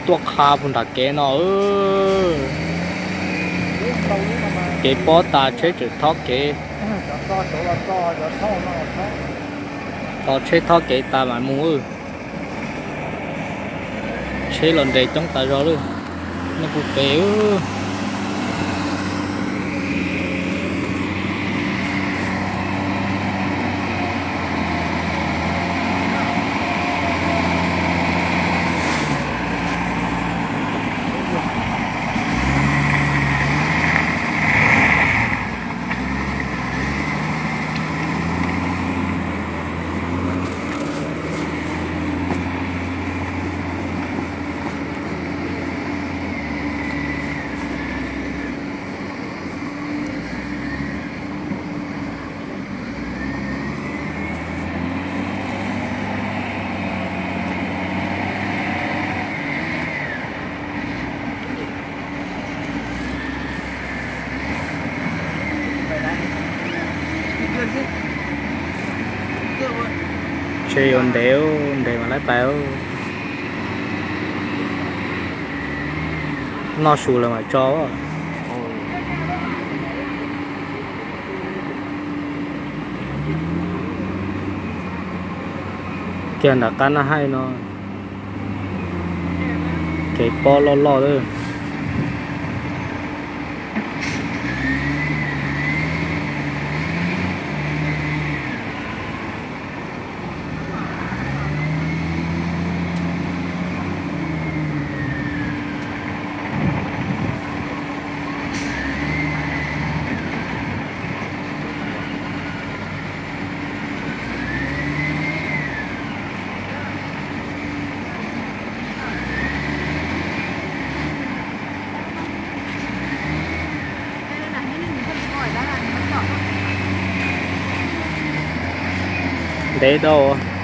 tuaj qha puag nram kev no. Kev pob tas tsheb tseem thob kev. Tos tsheb thob kev tas mam mus. Tsheb los nres coob tas zog lawm. Nyob puag pem. Tsheb yuav ntev, ntev mas lawv pais. Noj su lawm mam tso. Kiag nram qab naj haij no, kev pob loj loj lawm. Ntev dau.